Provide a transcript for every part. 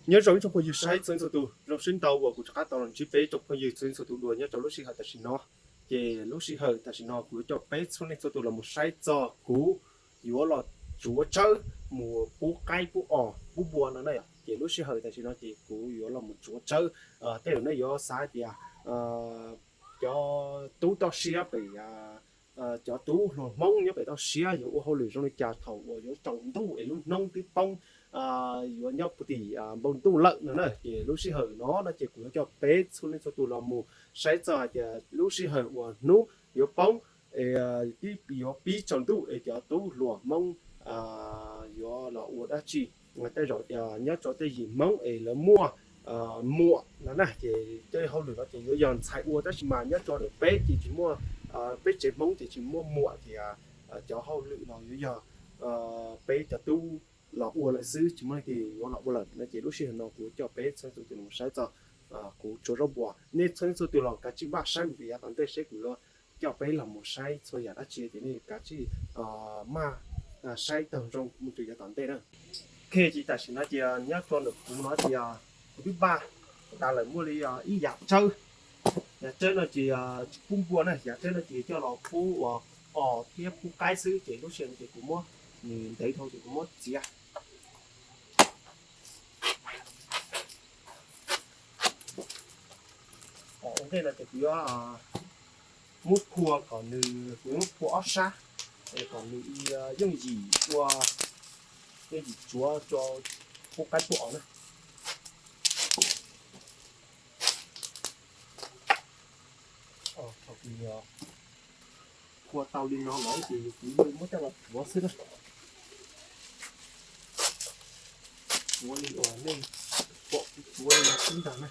Nyob zoo ib tsoom phooj ywg saib txhua leej txhua tus, zoo siab ntau uas kuv rov qab tau los ntsib peb tsoom phooj ywg txhua leej txhua tus dua nyob rau lub sij hawm tam sim no. Ces lub sij hawm tam sim no kuv yuav coj peb txhua leej txhua tus los mus saib txog kuv yuav los tsuav tsawb mus pub qaib pub os pub npua no na. Ces lub sij hawm tam sim no ces kuv yuav los mus tsuav tsawb. Tej zaum nej yuav xav tias cov tub toj siab pem, cov tub hluas Hmoob nyob pem toj siab yuav ua hauj lwm zoo li cas thaum uas yuav tsaus ntuj es lub hnub twb poob, yuav nyob puv tim npoo ntuj lawm no na. Ces lub sij hawm no no ces kuv yuav coj peb txhua leej txhua tus los mus saib txog hais tias lub sij hawm uas hnub yuav poob es twb yuav pib tsaus ntuj es cov tub hluas Hmoob yuav los ua dab tsi. Tej zaum tias nyob rau tej yim Hmoob es lawv muaj muam no na, ces tej hauj lwm no ces yuav yog ntxhais ua, tab sis mas nyob rau ntawm peb ces tsis muaj, peb tsev Hmoob ces tsis muaj muam, ces cov hauj lwm no yuav yog peb cov tub los ua lawm xwb, tsis muaj leej twg yuav los ua lawm no. Ces lub sij hawm no kuv coj peb txhua leej txhua tus los saib txog kuv tsuav zaub npua. Nej txhua leej txhua tus los kav tsij maj saib mus rau yav tom ntej seb kuv yuav coj peb los mus saib txhua yam dab tsi, ces nej kav tsij maj saib taug zoo mus rau yav tom ntej na. Ok, ces tam sim no ces nyob rau ntawm kuv no ces kuv twb npaj tas lawm muaj li ib yam tsawb. Yam tsawb no ces tsis pub npua na, yam tsawb no ces coj los pub os thiab pub qaib xwb. Ces lub sij hawm no ces kuv muab nws ntev dhau ces kuv muab txiav. Ua ntej no ces kuv yuav muab phua kom nws, kuv yuav muab phua ob sab es kom nws yooj yim ua, yooj yim tsuav rau pub qaib pub os na. Thaum kuv phua tau li no lawm ces kuv yuav muab coj los tsuav xwb na. Tsuav li uas nej pom kuv tsuav li no xwb ntag na.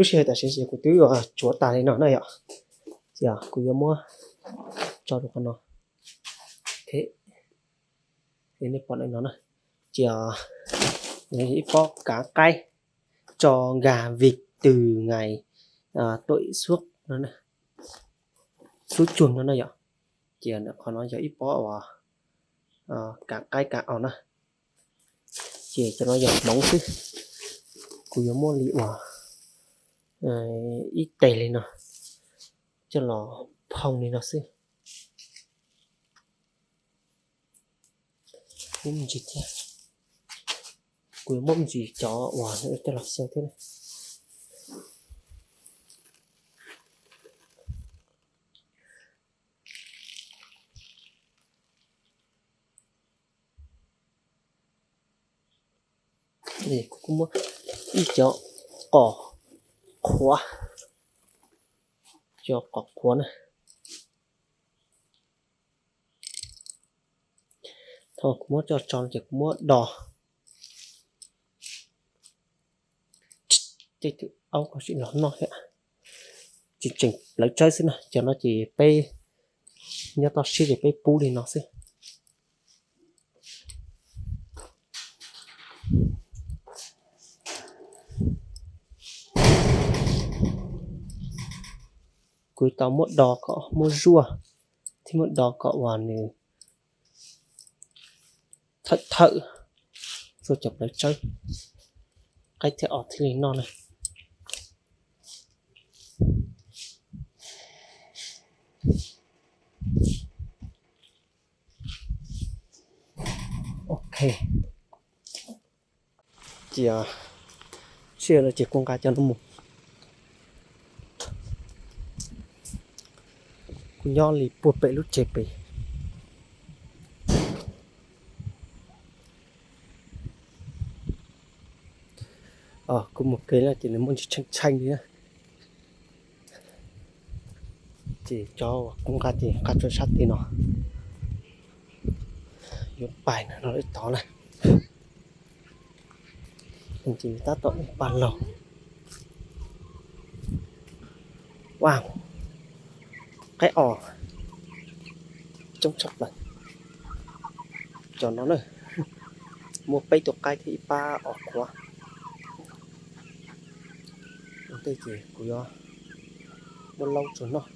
Lub sij hawm tam sim no kuv twb yuav tsuav tas li no na yom. Ces kuv yuav muab tso rau qhov no. Ok, nej pom li no na. Ces ib pob kav qaib tso nkag vim twg nais tuam xuab no, xuab cuag no na yom. Ces qhov no yog ib pob uas kav qaib kav os na. Ces cov no yog hmoov xwb. Kuv yuav muab li uas ib tes li no coj los phoo li no xwb. Muab me ntsis thiab. Kuv yuav muab me ntsis cov uas coj los xyaw thiab na. Kuv kuj muab ib cov qos qhuav, cov qos qhuav na. Thaum kuv muab coj tso no ces kuv muab do tej tug aub ko tsis los noj thiab. Tseem tseem plawv tsawb xwb na, cov no ces peb nyob toj siab ces peb pub li no xwb. Kuv tau muab do kom muab zuaj thiab muab do kom uas nws thawm thawm rau cov plawv tsawb, qaib thiab os thiaj li noj na. Ok, ces sij hawm no ces kuv nqa cov no mus. Kuv nyob li puag pem lub tsev pem. Kuv mus kev no ces nws muaj ntsis tsheej tsheej li na. Ces cov kuv nqa ces nqa tso sab tid no. Yuav pais no li tod na. Ces tab tom ua pa laug. Wow, qaib os coob tshaj plaws. Cov no na, muaj peb tus qaib thiab ib pab os qhuav. Ua ntej ces kuv yuav muab laub tsuag noj.